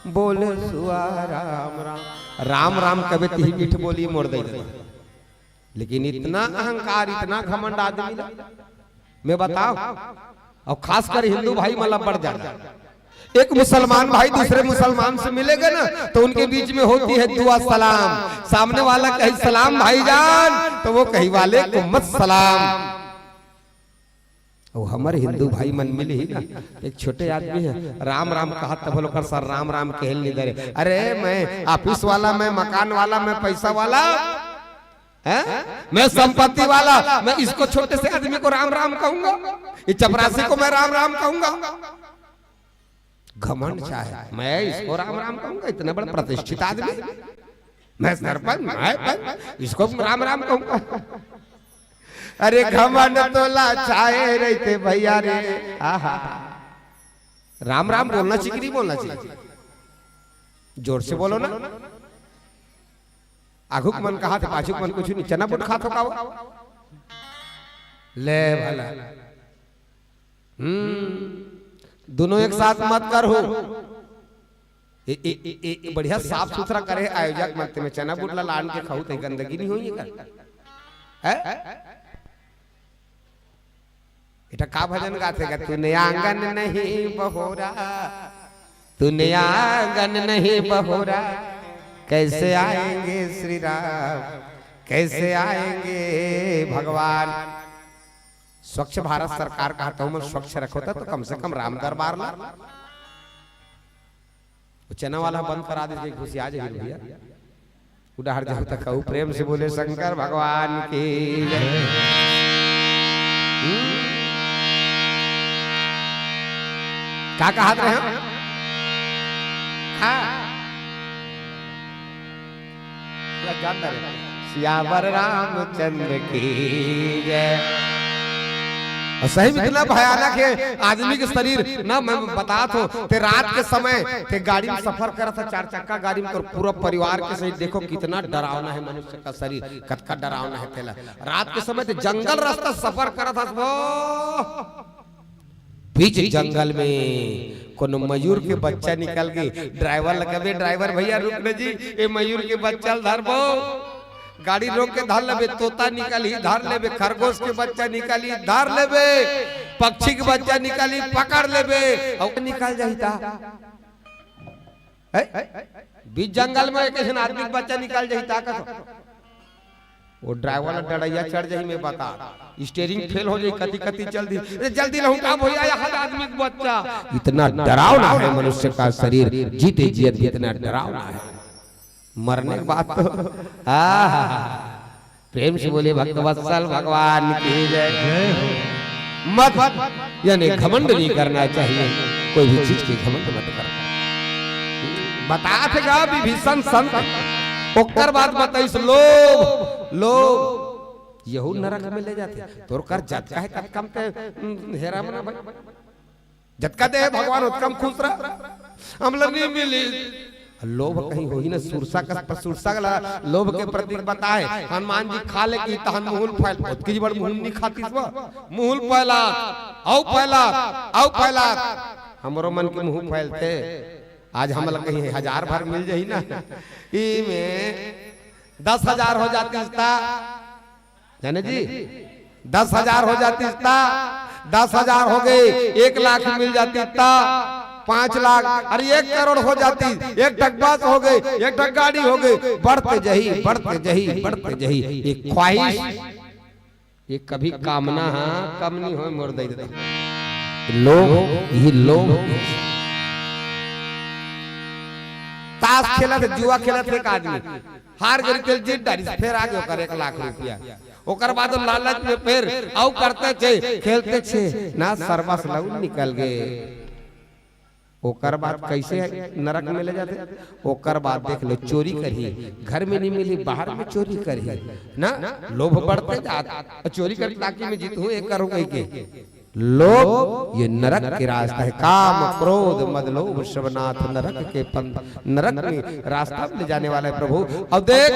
बोल सुआ राम राम। राम राम कबे तिही मीठ बोली मोर दई ददा। लेकिन इतना अहंकार, इतना घमंड आदमी ला, मैं बताओ, अउ खासकर हिंदू भाई मन ला बड़ ज्यादा। एक मुसलमान भाई दूसरे मुसलमान से मिलेगा ना, तो उनके बीच में होती है दुआ सलाम। सामने वाला कहे, "सलाम भाईजान," तो वो कही, "वालेकुम अस्सलाम।" वो हमर हिंदू भाई मन मिली ही ना, एक छोटे आदमी है, राम राम कहा, तब लोग सर राम राम कहल नहीं दे रहे। "अरे, मैं ऑफिस वाला, मैं मकान वाला, मैं पैसा वाला, है, मैं संपत्ति वाला, मैं इसको, छोटे से आदमी को राम राम कहूंगा, इस चपरासी को मैं राम राम कहूंगा?" घमंड चाहे, "मैं इसको राम राम कहूंगा, इतना बड़ा प्रतिष्ठित आदमी, मैं सरपंच, मैं पंच, इसको राम राम कहूंगा?" अरे, घमंड तो लाचाए रहते भैया रे। आहा, राम राम बोलना चाहिए कि नहीं बोलना चाहिए? जोर से बोलो ना। आघुक मन कहा थे, पाछुक मन कुछ नहीं, चना बुट खा थो का वो? ले भला। हम्म, दोनों एक साथ मत कर हो। ए, ए, ए, ए, ए, बढ़िया साफ सुथरा करे आयोजक मन, ते में चना बुट ला लान के खाऊ, ते गंदगी नहीं होई कर। है? एटा का भजन गाथे का? "तूने आंगन नहीं बहोरा, तूने आंगन नहीं बहोरा, कैसे आएंगे श्री राम, कैसे आएंगे भगवान?" स्वच्छ भारत सरकार कहा, तो मन स्वच्छ रखो था, तो कम से कम राम दरबार ला। वो चना वाला बंद करा दे, घुसिया जाए भैया। उडार जाओ तक कहू, प्रेम से बोले शंकर भगवान की जय। हम्म? का कहत रहे हम? हाँ। पूरा जानता रहे। सियावर रामचंद्र की जय। और सही में इतना भयानक है आदमी के शरीर ना, मैं बतात हो, ते रात के समय ते गाड़ी में सफर करत है, चार चक्का गाड़ी में, और पूरा परिवार के सहित देखो कितना डरावना है मनुष्य का शरीर, कतका डरावना है तेला। रात के समय ते जंगल रास्ता सफर करत हस वो, बीच जंगल में कोनो मयूर के बच्चा निकल गे, ड्राइवर लगे, "ड्राइवर भैया रुक न जी, ए मयूर के बच्चा ल धरबो।" गाड़ी रोक के धर लेबे, तोता निकलही, धर लेबे, खरगोश के बच्चा निकलही, धर लेबे, पक्षी के बच्चा निकलही, पकड़ लेबे, अउ निकल जाही ता। हैं? बीच जंगल में एक ऐसन आदमी के बच्चा निकल जाही ता कथो। वो ड्राइवर ला डड़ैया चढ़ जाही, मैं बता। स्टीयरिंग फेल हो जाही, कति कति चल दी। अरे जल्दी लहुटा भैया, यहाँ आदमी के बच्चा। इतना डरावना है मनुष्य का शरीर, जीते जियत भी इतना डरावना है। मरने के बाद तो, आहा, प्रेम से बोले भक्तवत्सल भगवान की जय। जय हो। मत, यानी घमंड नहीं करना चाहिए, कोई भी चीज की घमंड मत करना। बतात गा विभीषण संत, ओकर बाद बताइस लोभ, लोभ, यहू नरक में ले जाथे। तोर कर जतका हे, ततका म ते, हम्म, हेरा मना भाई। जतका दे भगवान, ओतका म खुश रह। हमला नहीं मिली। लोभ कहीं होही ना, सुरसा कस, सुरसा ला लोभ के प्रतीक बताए। हनुमान जी खा ले की तहन मुहुल फैल, ओतकी बड़ मुहुल नहीं खातिस बा। मुहुल फैला, अउ फैला, अउ फैला। हमरो मन के मुहुल फैलथे। आज हमला कहीं हजार भर मिल जाही ना, ई में दस हजार हो जातिस ता, जाने जी, दस हजार हो जातिस ता, दस हजार हो गे, एक लाख मिल जातिस ता, पाँच लाख, अरे एक करोड़ हो जातिस, एक ठक बस हो गे, एक ठक गाड़ी हो गे, बढ़ते जही, बढ़ते जही, बढ़ते जही। ये ख्वाहिश, ये कभी कामना हा कम नहीं होय मोर दई ददा। लोभ, ये लोभ। ताश खेलत हे, जुआ खेलत हे एक आदमी, हार गई, तेल जीत डारिस, फेर आ गे ओकर एक लाख रुपया। ओकर बाद वो लालच में फेर अउ करते चे, खेलते चे, ना सर्वस लऊ निकल गे। ओकर बाद कैसे नरक में ले जाथे? ओकर बाद देख लो, चोरी करही, घर में नहीं मिली, बाहर में चोरी करही ना, लोभ बढ़ते जात, चोरी कर ताकि मैं जीतहूँ, एक करूँ कहि के। लोभ ये नरक के रास्ता है। काम, क्रोध, मद, लोभ, श्रवनाथ नरक के पंथ, नरक में रास्ता में ले जाने वाला है प्रभु। अब देख,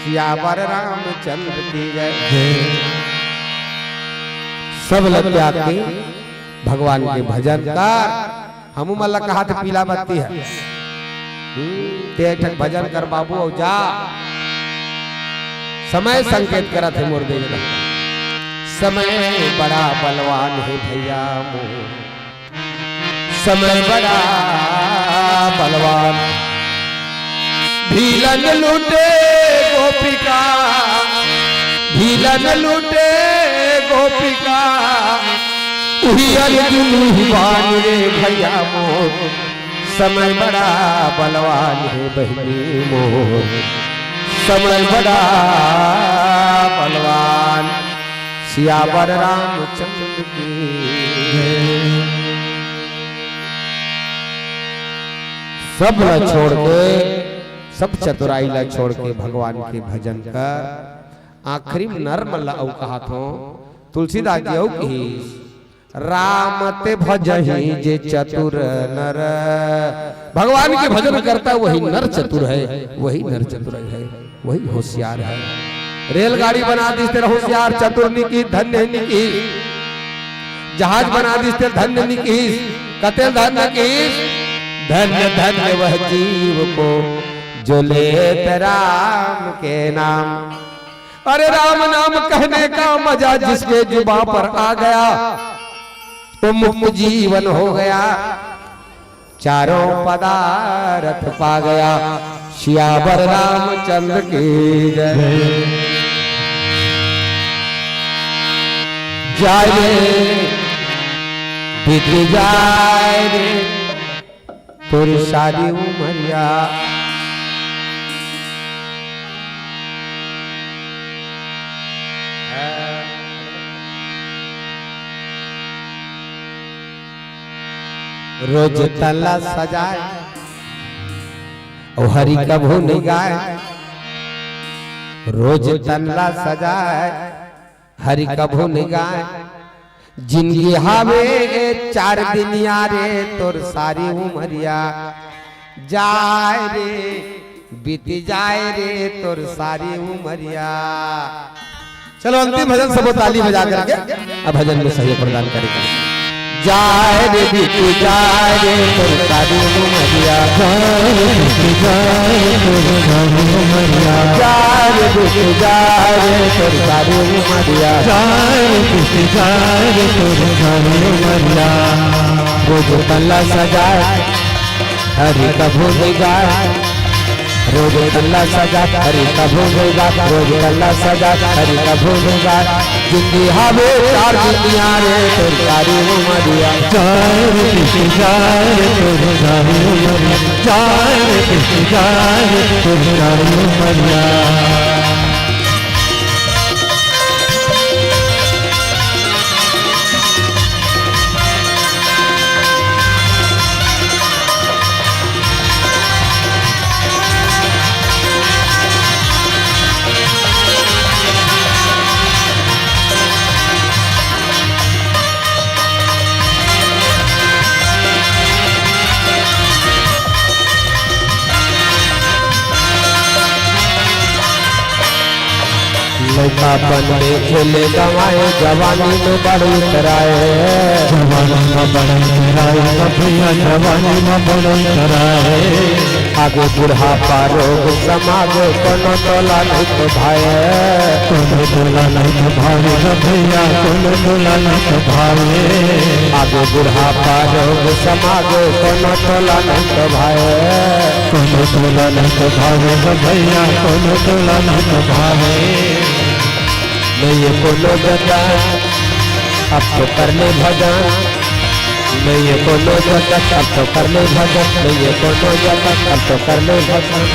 सियावर रामचंद्र की जय। सब लग जाके भगवान के भजन कर। हमू मन ला कहा थे पीला बत्ती है। हम्म, ते एक ठक भजन कर बाबू, अउ जा। समय संकेत करत हे मोर देवता। समय बड़ा बलवान हे भइया मोर, समय बड़ा बलवान। भीलन लूटे गोपिका, भीलन लूटे गोपिका, उही अर्जुन उही बान रे भइया मोर। समय बड़ा बलवान हे बहिनी मोर, समय बड़ा बलवान। सियावर रामचंद्र की जय। सब ला छोड़ के, सब चतुराई ला छोड़ के भगवान के भजन कर। आखिरी में नर मन ला अउ कहात हों, तुलसीदास जी अउ कहिस, राम ते भजही जे चतुर नर। भगवान के भजन करता वही नर चतुर है, वही नर चतुर है, वही होशियार है। रेलगाड़ी बना दिस तेला होशियार, चतुर नी कहिस, धन्य नी कहिस। जहाज बना दिस तेला धन्य नी कहिस, कतेला धन्य कहिस। धन्य धन्य वह जीव को जो लेत राम के नाम। अरे राम नाम कहने का मजा जिसके जुबां पर आ गया, वो मुक्त जीवन हो गया, चारों पदार्थ पा गया। सियावर रामचंद्र की जय। जाए रे, बीत जाए रे, तोर सारी उमरिया। रोज तन ला सजाए, ओ हरि कभू नइ गाए। रोज तन ला सजाए, हरि कभू नइ गाए। जिनगी हावे चार दिन यारे, तोर सारी उमरिया जाए रे, बीत जाए रे, तोर सारी उमरिया। चलो, अंतिम भजन, सबो ताली बजा करके अब भजन में सहयोग प्रदान करेंगे। जाए रे बीत जाए रे तोर सारी उमरिया। जाए रे बीत जाए रे तोर सारी उमरिया। जाए रे बीत जाए रे तोर सारी उमरिया। जाए रे बीत जाए रे तोर सारी उमरिया। रोज तन ला सजाए, हरि कभू नइ गाए। रोज तन ला सजाए, हरि कभू नइ गाए। रोज तन ला सजाए, हरि कभू नइ गाए। जिनगी हावे चार दिन यारे, तोर सारी उमरिया। जाए रे बीत जाए रे तोर सारी उमरिया। जाए रे बीत जाए रे तोर सारी उमरिया। लइकापन में खेले गंवाए, जवानी में बड़ इतराए। जवानी में बड़ इतराए, भइया जवानी में बड़ इतराए। आगे बुढ़ापा रोग समागे, कोनो तोला नइ तो भाए। कोनो तोला नइ तो भाए रे भइया, कोनो तोला नइ तो भाए। आगे बुढ़ापा रोग समागे, कोनो तोला नइ तो भाए। कोनो तोला नइ तो भाए रे भइया, कोनो तोला नइ तो भाए। नइये कोनो जतन, अब तो कर ले भजन। नइये कोनो जतन, अब तो कर ले भजन। नइये कोनो जतन, अब तो कर ले भजन।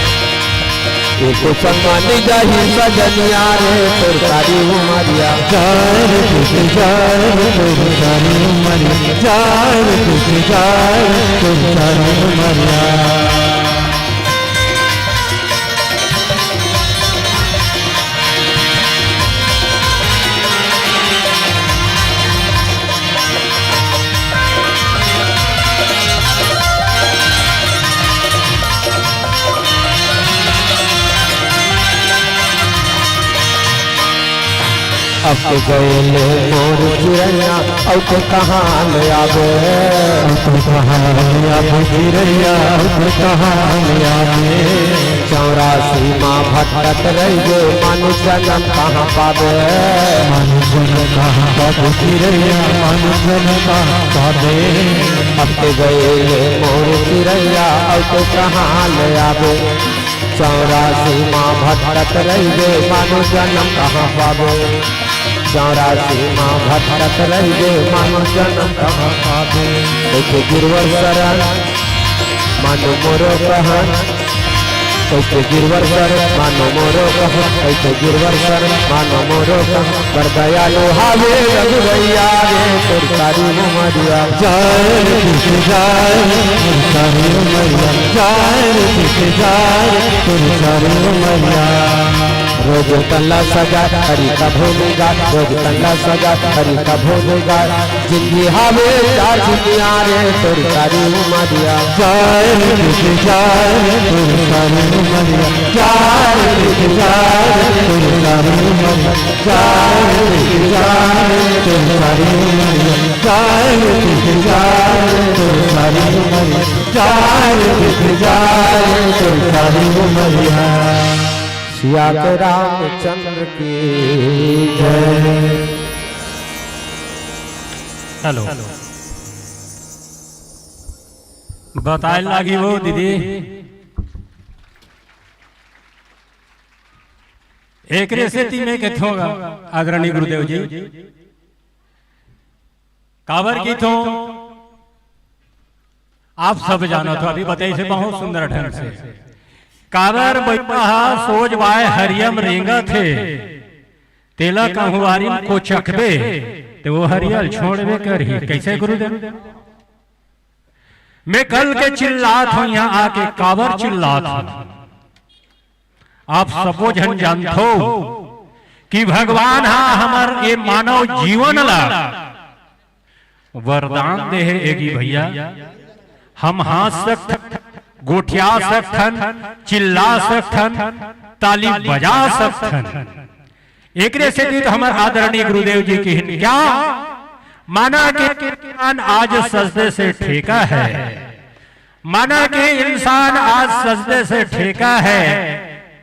एको संग मानी जाही सजनिया रे, तोर सारी उमरिया। जाए रे बीत जाए रे तोर सारी उमरिया। जाए रे बीत जाए रे तोर सारी उमरिया। अब के गए ले मोर चिरैया, अउ के कहाँ ले आबे। अब कहाँ ले आबे चिरैया, कहाँ ले आबे। चौरासी माँ भटकत रहिबे, मानुष जन्म कहाँ पाबे। मानुष जन्म कहाँ पाबे चिरैया, मानुष जन्म कहाँ पाबे। अब ते गए मोर चिरैया, अब ते कहाँ ले आबे। चौरासी माँ भटकत रहिबे, मानुष जन्म कहाँ पाबे। चौरासी माँ भटकत रहिबे, मानुष जन्म कहाँ पाबे। कइसे गिरवर शरण मानो मोरो कहन, कइसे गिरवर शरण मानो मोरो कहन, कइसे गिरवर शरण मानो मोरो कहन। बड़ दयालु हावे रघुरैया रे, तोर सारी उमरिया। जाए रे पीछे जाए रे, तोर सारी उमरिया। जाए रे पीछे जाए रे, तोर सारी उमरिया। रोज तन ला सजा हरि का भोले गा, रोज तन ला सजा हरि का भोले गा। जिंदगी हावे चार दुनिया रे, तोर सारी उमरिया। जाए रे पीछे जाए रे, तोर सारी उमरिया। जाए रे पीछे जाए रे, तोर सारी उमरिया। जाए रे पीछे जाए रे, तोर सारी उमरिया। जाए रे पीछे जाए रे, तोर सारी उमरिया। जाए रे पीछे जाए रे, तोर सारी उमरिया। सिया के रामचंद्र की जय। हेलो। बताए लागी वो दीदी, एकरे सेती मैं कथों आदरणीय गुरुदेव जी, काबर कथों आप सब जानत हो, अभी बताइस हे बहुत सुंदर ढंग से। काबर बइपा हा सोज बाय हरियम रेंगत हे, तेला कहूँ वारिन कोचकबे, ते वो हरियल छोड़बे करही। कइसे गुरुदेव? मैं कल के चिल्लात हों, यहाँ आके काबर चिल्लात हों? आप सबो झन जानथो कि भगवान हा हमर ये मानव जीवन ला वरदान दे हे एगी भैया। हम हाँस सकथन, गोठिया सकथन, चिल्ला सकथन, ताली बजा सकथन। एकरे सेती तो हमर आदरणीय गुरुदेव जी किहिन, क्या माना के इंसान आज सजदे से ठेका है, माना के इंसान आज सजदे से ठेका है।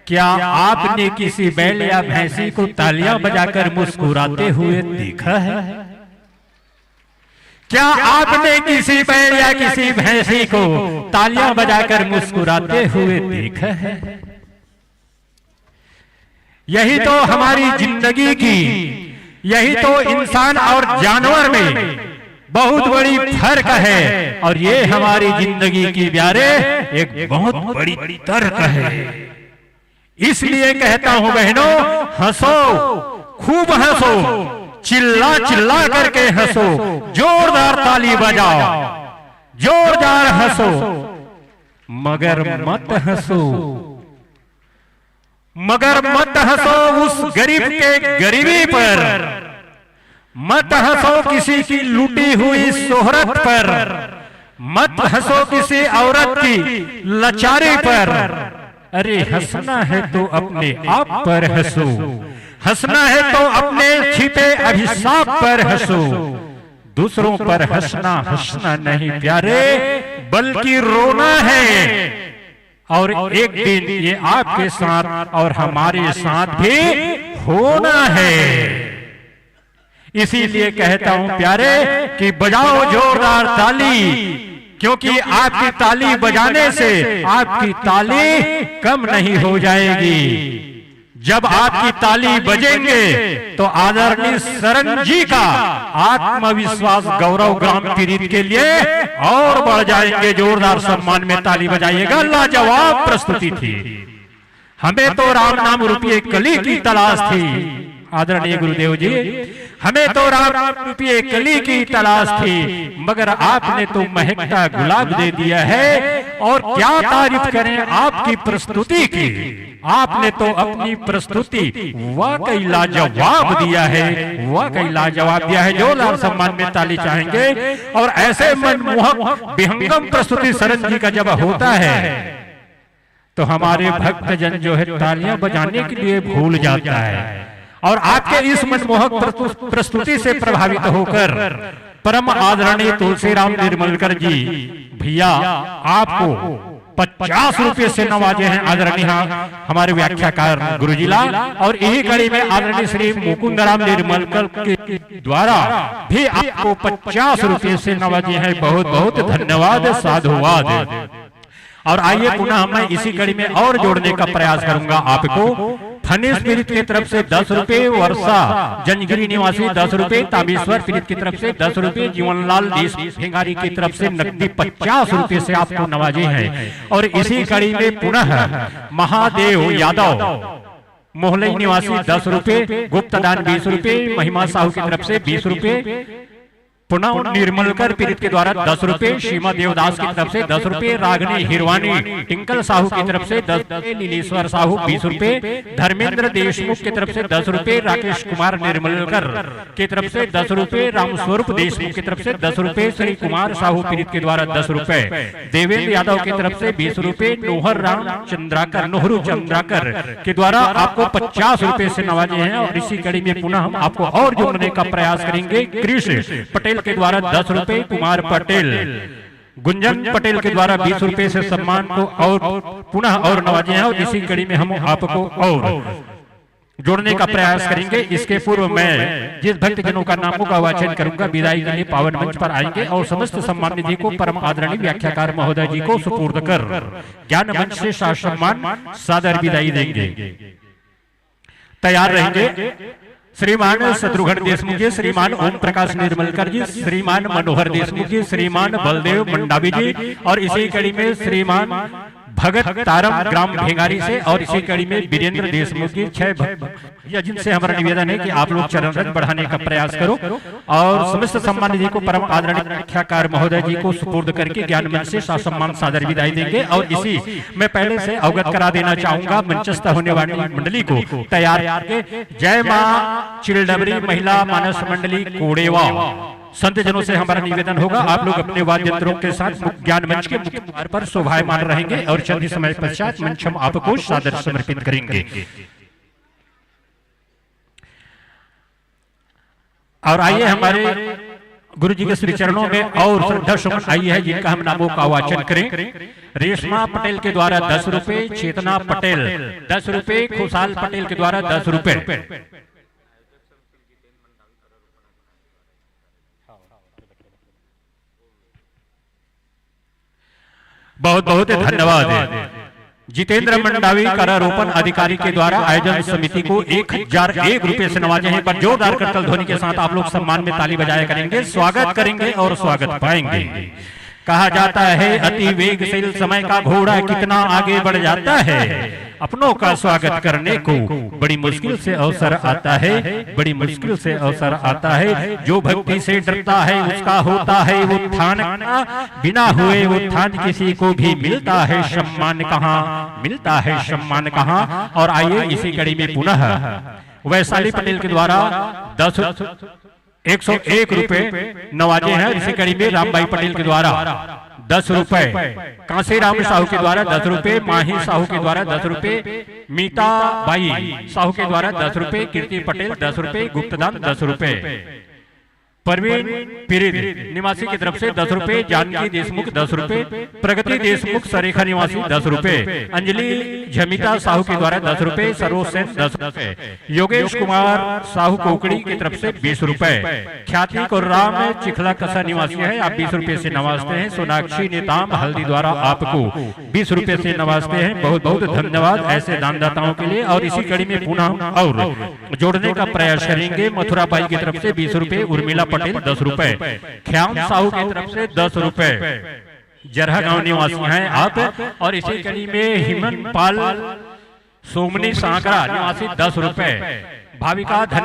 क्या आपने किसी बैल या भैंसी को तालियां बजाकर मुस्कुराते हुए देखा है? क्या आपने किसी बैल या किसी भैंसी को तालियां बजाकर मुस्कुराते हुए देखा है? यही तो हमारी जिंदगी की, यही तो इंसान और जानवर में बहुत बड़ी फर्क है। और ये हमारी जिंदगी की प्यारे एक बहुत बड़ी तर्क है। इसलिए कहता हूं बहनों, हंसो, खूब हंसो, चिल्ला चिल्ला करके हंसो, जोरदार ताली बजाओ, जोरदार हंसो, मगर मत हंसो, मगर मत हंसो उस गरीब के गरीबी पर, मत हंसो किसी की लूटी हुई शोहरत पर, मत हंसो किसी औरत की लाचारी पर। अरे, हंसना है तो अपने आप पर हंसो, हंसना है तो अपने छिपे अभिशाप पर हंसो। दूसरों पर हंसना हंसना नहीं प्यारे, बल्कि रोना है। और एक दिन ये आपके साथ और हमारे साथ भी होना है। इसीलिए कहता हूं प्यारे कि बजाओ जोरदार ताली, क्योंकि आपकी ताली बजाने से आपकी ताली कम नहीं हो जाएगी। जब आपकी ताली बजेंगे तो आदरणीय शरण जी का आत्मविश्वास गौरव ग्राम पीरित के लिए और बढ़ जाएंगे। जोरदार सम्मान में ताली बजाइएगा। लाजवाब प्रस्तुति थी। हमें तो राम नाम रूपी कली की तलाश थी आदरणीय गुरुदेव जी, हमें तो राम नाम रूपी कली की तलाश थी, मगर आपने तो महकता गुलाब दे दिया है। और क्या तारीफ करें आपकी प्रस्तुति की। आपने तो अपनी प्रस्तुति वाकई लाजवाब दिया है, वाकई लाजवाब दिया है। जोरदार सम्मान में ताली चाहेंगे। और ऐसे मनमोहक विहंगम प्रस्तुति शरण जी का जब होता है तो हमारे भक्तजन जो है तालियां बजाने के लिए भूल जाता है। और आपके इस मनमोहक प्रस्तु-, प्रस्तुति से प्रभावित होकर परम आदरणीय तुलसीराम निर्मलकर जी भैया आपको पचास रुपये से नवाजे हैं आदरणीय हमारे व्याख्याकार गुरुजी ला। और यही कड़ी में आदरणीय श्री मुकुंदराम निर्मलकर के द्वारा भी आपको पचास रुपये से नवाजे हैं। बहुत बहुत धन्यवाद, साधुवाद। और आइए पुनः मैं इसी कड़ी में और जोड़ने का प्रयास करूंगा आपको। फनीस पीड़ित की तरफ से दस रुपए, वर्षा जंजगिरी निवासी दस रुपए, तामेश्वर पीड़ित की तरफ से दस रुपए, जीवनलाल देश भिंगारी की तरफ से नकदी पचास रुपए से आपको नवाजे हैं। और इसी कड़ी में पुनः महादेव यादव मोहलई निवासी दस रुपए, गुप्त दान बीस रुपए, महिमा साहू की तरफ से बीस रुपए, पुनव निर्मलकर पीड़ित के द्वारा दस रुपए, सीमा देवदास की तरफ से दस रुपए, रागनी हिरवानी टिंकल साहू की तरफ से दस रुपए, नीलेश्वर साहू बीस रुपए, धर्मेंद्र देशमुख की तरफ से दस रुपए, राकेश कुमार निर्मलकर की तरफ से दस रुपए, रामस्वरूप देशमुख की तरफ से दस रुपए, श्री कुमार साहू पीड़ित के द्वारा दस रुपए, देवेंद्र यादव की तरफ से बीस रुपए, नोहर राम चंद्राकर, नोहरू चंद्राकर के द्वारा आपको पचास रुपए से नवाजे हैं। और इसी कड़ी में पुनः हम आपको और जोड़ने का प्रयास करेंगे। कृष पटेल के द्वारा दस रुपए, कुमार पटेल, गुंजन पटेल के द्वारा बीस रुपए से सम्मान को और पुनः और नवाजे हैं। और इसी कड़ी में हम आपको और जोड़ने का प्रयास करेंगे। इसके पूर्व मैं जिस भक्तजनों का नामों का वाचन करूंगा, विदाई के लिए पावन मंच पर आएंगे और समस्त सम्मान निधि को परम आदरणीय व्याख्याकार महोदय जी को सुपुर्द कर ज्ञान मंच से सासम्मान सादर विदाई देंगे। तैयार रहेंगे श्रीमान शत्रुघ्न देशमुख जी, श्रीमान ओम प्रकाश निर्मलकर जी, श्रीमान मनोहर देशमुख जी, श्रीमान बलदेव मंडावी जी और इसी कड़ी में श्रीमान भगत तारम ग्राम भेंगारी से और इसी कड़ी में वीरेंद्र देशमुख जी। छह भैया जिनसे हमारा निवेदन है कि आप लोग चरण रज बढ़ाने का प्रयास करो और समस्त सम्मान निधि को परम आदरणीय व्याख्याकार महोदय जी को सुपुर्द करके ज्ञान मंच से सासम्मान सादर विदाई देंगे। और इसी मैं पहले से अवगत करा देना चाहूंगा मंचस्थ होने वाली मंडली को तैयार करके। जय माँ चिलडबरी महिला मानस मंडली कोड़ेवा। संत जनों से हमारा निवेदन होगा, आप लोग अपने वाद्य यंत्रों के साथ ज्ञान मंच के मुख्य द्वार पर शोभायमान रहेंगे और चंद ही समय पश्चात मंच हम आपको सादर समर्पित करेंगे। और आइए हमारे गुरु जी के श्री चरणों में और श्रद्धा सुमन आई है जिनका हम नामों का वाचन करें। रेशमा पटेल के द्वारा दस रुपए, चेतना पटेल दस रुपए, खुशहाल पटेल के द्वारा दस रुपए। बहुत बहुत धन्यवाद। जितेंद्र मंडावी करारोपण अधिकारी के द्वारा आयोजन समिति को एक हजार एक रुपए से नवाजे हैं। पर जोरदार करतल ध्वनि के साथ आप लोग सम्मान में ताली बजाया करेंगे, स्वागत करेंगे और स्वागत पाएंगे। कहा जाता है अति वेगशील समय का घोड़ा कितना आगे बढ़ जाता है। अपनों का स्वागत करने को बड़ी मुश्किल से अवसर आता है, बड़ी मुश्किल से अवसर आता है। जो भक्ति से डरता है उसका होता है उत्थान का, बिना हुए उत्थान किसी को भी मिलता है सम्मान कहाँ, मिलता है सम्मान कहाँ। और आइए इसी कड़ी में पुनः वैशाली पटेल के द्वारा दस एक सौ एक रुपए नवाजे हैं। इसी कड़ी में रामबाई पटेल के द्वारा दस रुपए, कांसीराम साहू के द्वारा दस रुपए, माही साहू के द्वारा दस रुपए, मीता बाई साहू के द्वारा दस रुपए, कीर्ति पटेल दस रुपए, गुप्तदान दस रुपए, परवीन पीरित निवासी की तरफ से दस रुपए, जानकी देशमुख दस रुपए, प्रगति देशमुख सरेखा निवासी दस रुपए, अंजलि झमिता साहू के द्वारा दस रुपए, सरोज सेन दस रुपए, योगेश कुमार साहू कोकड़ी की तरफ से बीस रुपए, ख्याति को राम चिखला कसा निवासी है, आप बीस रुपए से नवाजते हैं। सोनाक्षी नेताम हल्दी द्वारा आपको बीस रुपए से नवाजते हैं। बहुत बहुत धन्यवाद ऐसे दानदाताओं के लिए। और इसी कड़ी में पुनः और जोड़ने का प्रयास करेंगे। मथुरा बाई की तरफ से बीस रुपए, उर्मिला पटेल दस रुपए, ख्याम साहू की तरफ से दस रुपए, जरहा गांव निवासी हैं आप। और इसी कड़ी में हिमन पाल सोमनी सांकरा निवासी दस रुपए, भाविका धन